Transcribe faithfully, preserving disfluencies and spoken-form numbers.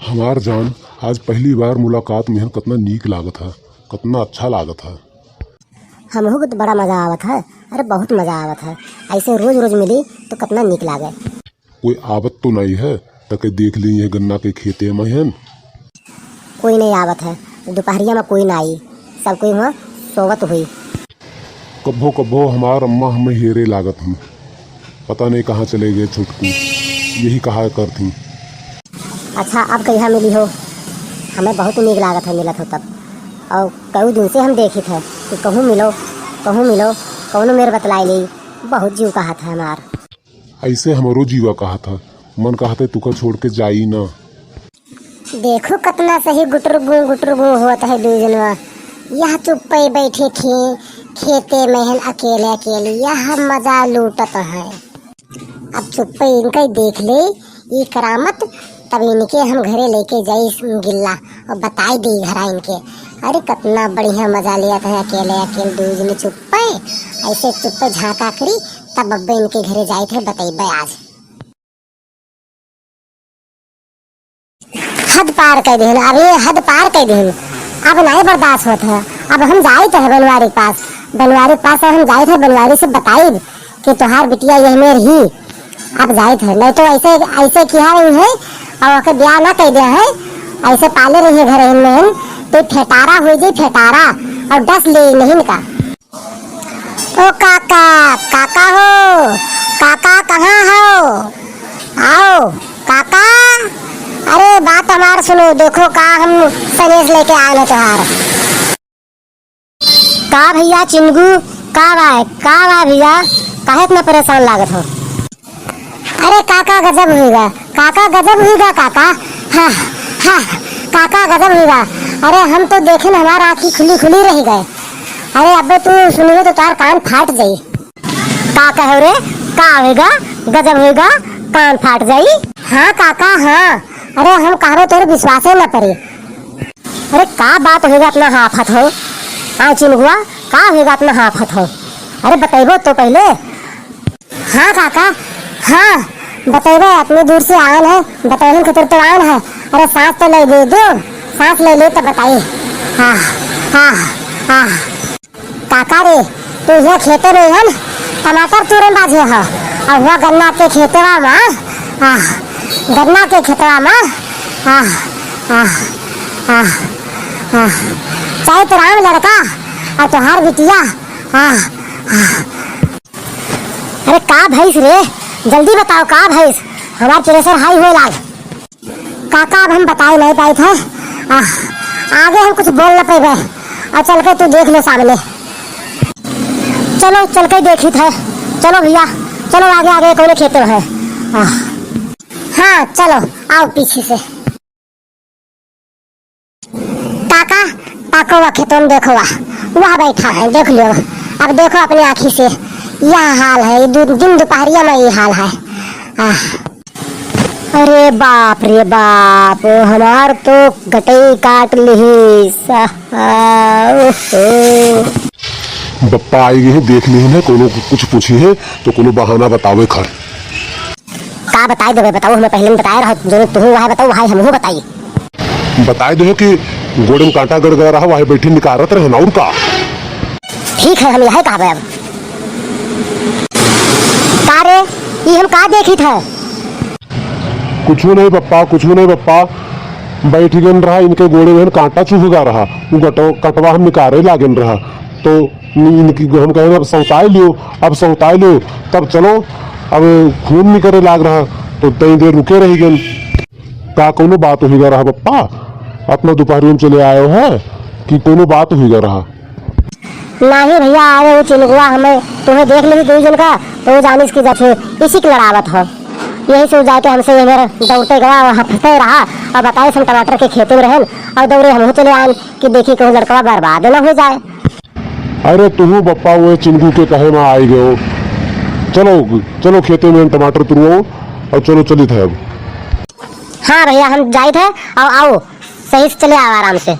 हमार जान, आज पहली बार मुलाकात में हन, कतना नीक लागत है, कतना अच्छा लागत है। हमहू के तो बड़ा मजा आवत है, अरे बहुत मजा आवत है। ऐसे रोज रोज मिली तो कतना नीक लागे। कोई आवत तो नहीं है, तके देख ली ये गन्ना के खेते में हन। कोई नहीं आवत है, दोपहरिया में कोई ना आई, सब कोई वहाँ सोवत हुई। कब्बो कब्बो हमार अम्मा हमें हेरे लागत ही, पता नहीं कहाँ चले गए छोटकू, यही कहा करती। अच्छा, अब कहिया मिली हो? हमें बहुत नीक लागत है मिलत हो तब। और कई दिन से हम देखित है कि कहूँ मिलो, कहूँ मिलो, कौनो मेर बतलाई ले, बहुत जीव कहत है हमार। ऐसे हमरो जीवा कहत है, मन कहत है तुका छोड़ के जाई ना। देखो कतना सही गुटुर गूं, गुटुर गूं होत है दुई जनवा। यह चुप्पे बैठे खे-, खेते में हन अकेले अकेले, यह मजा लूटत है। अब चुप्पे इनका ही देख ले, ई करामत, तब इनके हम घरे लेके जाई गिल्ला और बताई दी घरा इनके। अरे कतना बढ़िया मजा लिया था अकेले अकेले दुई जने चुप्पे, ऐसे चुप्पे झांका करी, तब अब्बे इनके घरे जाई थे बतैबे आज। हद पार कर देहन, अब ये हद पार कर देहन, अब नहीं बर्दाश्त होत है। अब हम जाइत है बनवारी के पास, बनवारी के पास हम जाइत है, बनवारी से बताइब कि तोहार बिटिया यह मेर ही। अब जाइत है, नहीं तो ऐसे, ऐसे किहा रही है और ओके ब्याह ना कर दिया है, ऐसे पाले रही है घर में, तो फेटारा हो जाए फेटारा और डस ले नहीं का। ओ काका, काका हो, काका कहाँ हो? आओ, काका, अरे बात हमार सुनो, देखो का हम सनेस लेके आए हैं तोहार। का भैया चिनगू, का बा, का बा भैया, काहे इतना परेशान लागत हो? अरे काका गजब हुईगा, काका गजब हुईगा काका। हाँ, हाँ, काका गजब हुईगा। अरे हम तो देखे न हमार आँखी खुली खुली रह गए। अरे अबे तू सुनियो तो तार कान फाट जाई। का कहो रे, का होएगा, गजब होएगा, कान फाट जाई। हाँ काका हाँ, अरे हम कहबो तोर विश्वासे न परे। अरे का बात होएगा इतना हाफत हो? हाँ चिनगुआ, का होएगा इतना हाफत हो? अरे बतैबो तो पहले। हाँ काका, हाँ, बतैबे, अपने दूर से आन है, बतैहन खतिर तो आन है। अरे सांस तो ले ले दो, सांस ले ले तो बताई। हाँ, हाँ, हाँ। काका रे, तू ये खेते में हन, टमाटर तूरे बाजे हो, और हुआ गन्ना के खेतवा में, आह, गन्ना के खेतवा में, आह, आह, आह, आह। चैत राम लड़का, और तोहार बिटिया, आह, आह। अरे का भइस रे, जल्दी बताओ का भइस, हमार pressure high होए लाग। काका अब हम बताए नहीं पाइत है, आह, आगे हम कुछ बोल न पैबे, और चल के तू देख लो सामने। चलो चल के देखित है, चलो भैया, चलो आगे आगे कौन खेते में है। आह। हाँ चलो, आओ पीछे से। काका, ताको वा खेतवा में देखो वा, वह बैठा है, देख लियो। अब देखो अपने आँखी से, यह हाल है, दु-, दिन दुपहरिया में ये हाल है। आह। अरे बाप रे बाप, हमार तो गटई काट लिहिस। आह, ओहो। बप्पा आई गए हैं, देख लिहिन है, कोनो कुछ पूछी है तो कोनो बहाना बतावे खर। का बताई देबे, बताओ, हमें पहले में बताए रहो, जो तुहू वहाँ बताओ, वहाँ हमहू बताई। बताए दो कि गोड़े में कांटा गड़ गया रहा, वहाँ बैठी निकारत रहे ना, और का? ठीक है, हम यही कहबे अब। का रे, ई हम का देखित है? कुछू नहीं बप्पा, कुछू नहीं बप्पा, बैठ गन रहा, इनके गोड़े में कांटा चुभ गया रहा, वो गटो-, कटवा हम निकारे लागन रहा, तो इनकी हम कहें अब सौताए लियो, अब सौताए लियो, तब चलो, अब खून निकरे लाग रहा, तो तई देर रुके रही गन। का कोनो बात हुई गा रहा बप्पा? अपना दोपहरियों में चले आयो है कि कोनो बात हुई गा रहा? नहीं भैया, अरे वो चिलगुआ हमें, तुम्हें देख लेती दो जन का, तो वो जानिस कि जब से इसी की लड़ावत हो, यही से वो जाके हमसे ये मेरे दौड़ते गवा, वहाँ फंसते रहा और बताए हम टमाटर के खेते में रहन और दौड़े हम चले आन कि देखी कहूँ लड़कवा बर्बाद न हो जाए। अरे तुहू बप्पा वो चिंकू के कहे में आई गयो। चलो, चलो खेते में टमाटर तुरवाओ और चलो चलित है अब। हाँ भैया, हम जाइत है और आओ, सही से चले आओ आराम से।